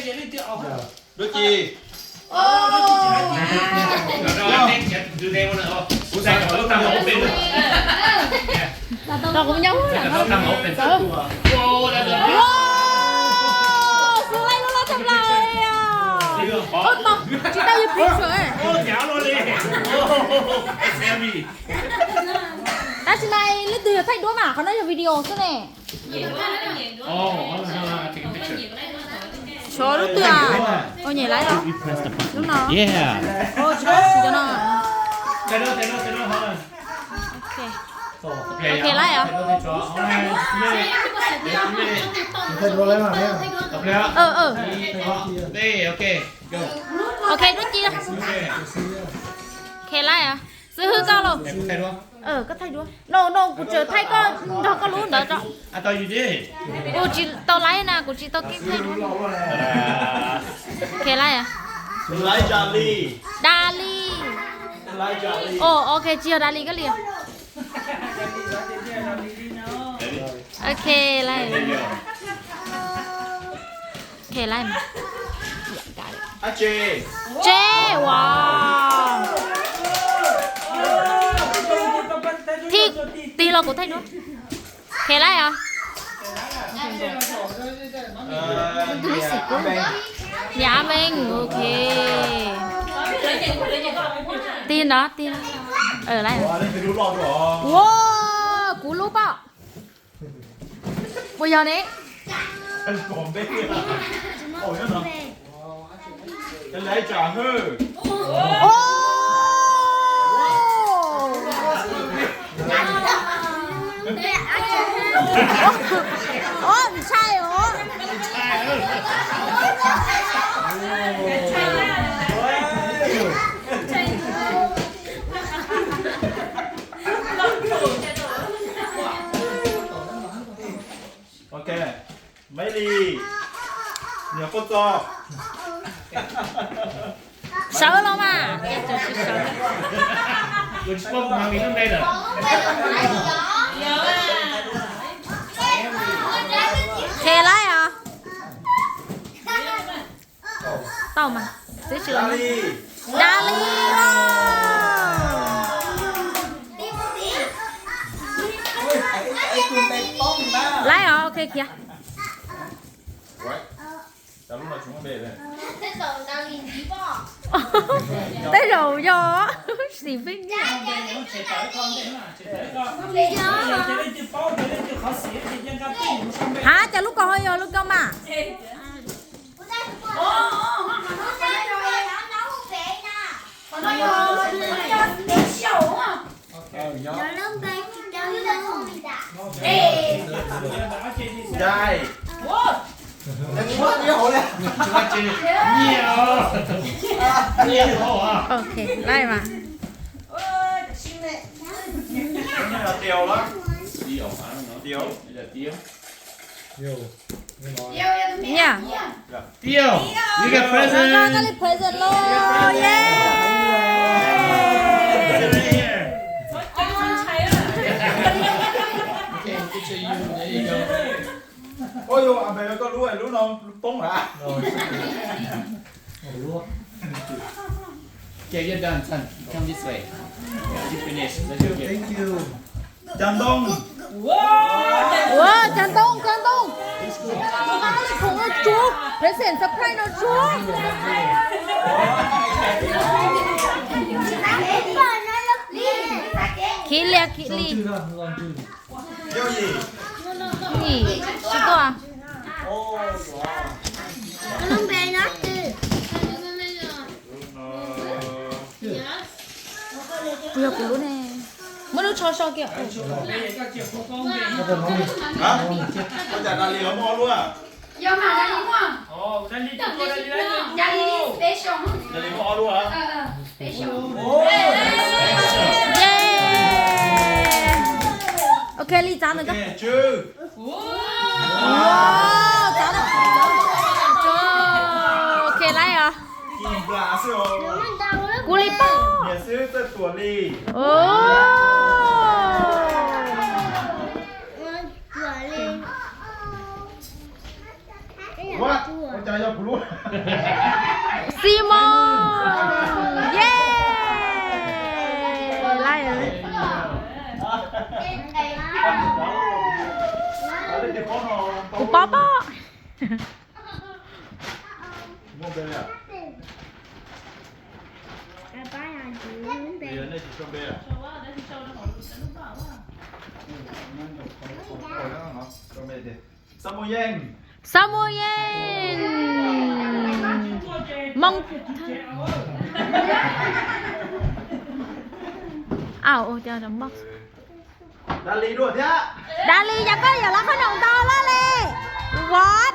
Duab Ci. Kuv nyob xws laij loj loj tag plaws li os. Tsis tau yus prim sua. Tab sis mas leej twg yog thaij duab mas qhov no yog video xwb ne. Xyov lub twg. Ua nyem laib los? Lub no. Tsis tau siv cov no. Ok, laib os. Ok, Duab Ci. Ok, laib os. Xib hwb koj los? Koj thaij duab. No no, kuv tseem thaij koj nrog koj lub ntawd tso. Kuv tsis tau laib na, kuv tsis tau keeb thaij duab. Ok, laib os. Da Li. O, ok, tsis yog Da Li koj li. Ok, laib. Ok, laib. Tseb, ua. Thij, tig los kuv thaij duab. Ok, laib os. Yam Veej, ok. Tig no, tig no. Laib. Ua, kuv lub pom. Puas yog ne? Ntshai os. Ok, Maiv Lis, niam Paj Txos. Sawv los mas. Qhia laib os. Tau mas, xwb tsis los. Da Li. Laib os, ok khiav. Tej zaum yog xim pheej nyiaj. Ha, cas lub ko ho yog lub ko mas. Ok, laib mas. Nya. Koj li present los, yeah. Ua, koj lub, lub no poob lawm. Okay, you're done, son. Come this way. You finish. Thank you. Cov ntoo. Ua, cov ntoo, cov ntoo. Tus koj li khoom no tsuag, present surprise no tsuag. Khiv li, khiv li. Yim, tsis tuaj. Kuv yog kuv lub ne. Muab lub tsho so kiag. Yay. Ok, li txav ntawm koj. Txav ntawm, ok, laib os. Kuv li pom. Ua cas yog kuv lub? Simon, yeah. Lawv, kuv pom pom. Samuel, Samuel, Mong. Au, ua cas box. Dali dua thiab. Dali, yog koj yuav lawv qhob noom ntau loj li. What?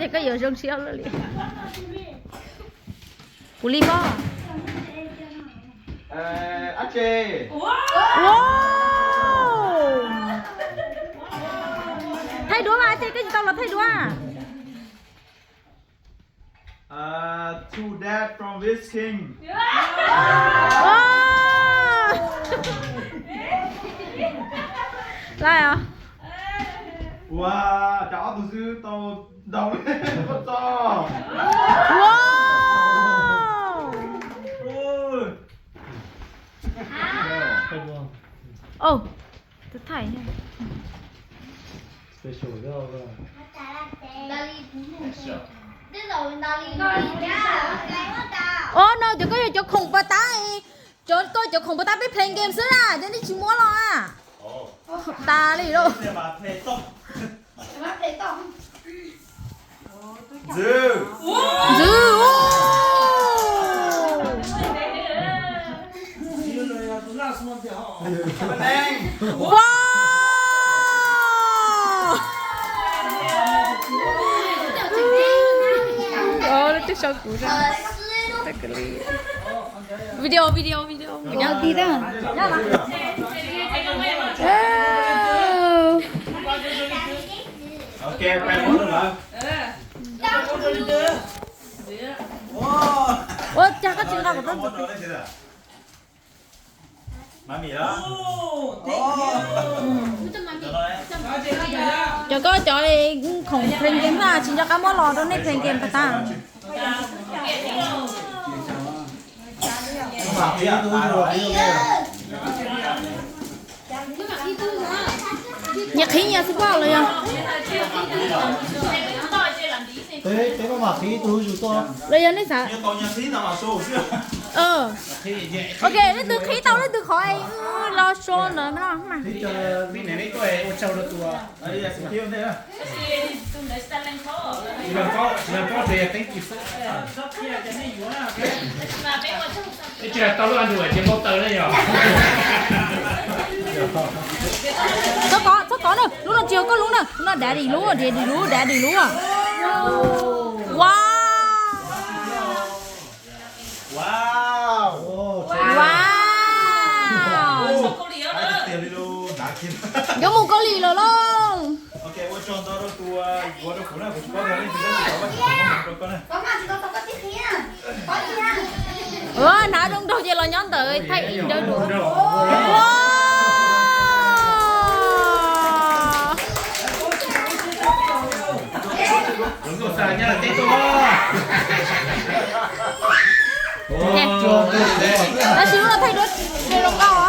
Ces koj yuav zoo siab loj li. Kuv li pob. Wow. Thaij duab mas, Ab Tse, koj tsis tau los thaij duab? Uh, two dad from West King. Wow. Lawv os. Ua cas ob tug xwb tau ntaus li koj txog. Wow. Ua, tus thaij. Ua no cov koj yog cov khoom pas tab, cov koj cov khoom pas tab peb play game xwb na, cov nej tsis muab los a. Tas li lauj. Ntxwv. Wow. Lawv twb sau kuv. Video, video, video. Ua cas koj tsis nqa kuv tau? Cov koj cov khoom play game na, tsis nco qab muab los rau nej play game pas tab. Nyias qhib nyias xwb pob los yog? Los yog nej xav? Ok, leej twg qhib tau leej twg qhov los show ntawd no mas. Txhob kov, txhob kov na, lub no tsis yog koj lub na, lub no daddy lub, daddy lub, daddy lub. Wow. Wow. Wow. Yuav mus Kaus Lim lawm lauj. Hnav zoo nraug ces los nyob ntawd thaij ib nrawd dua. Tab sis lub no thaij duab zoo nkauj os.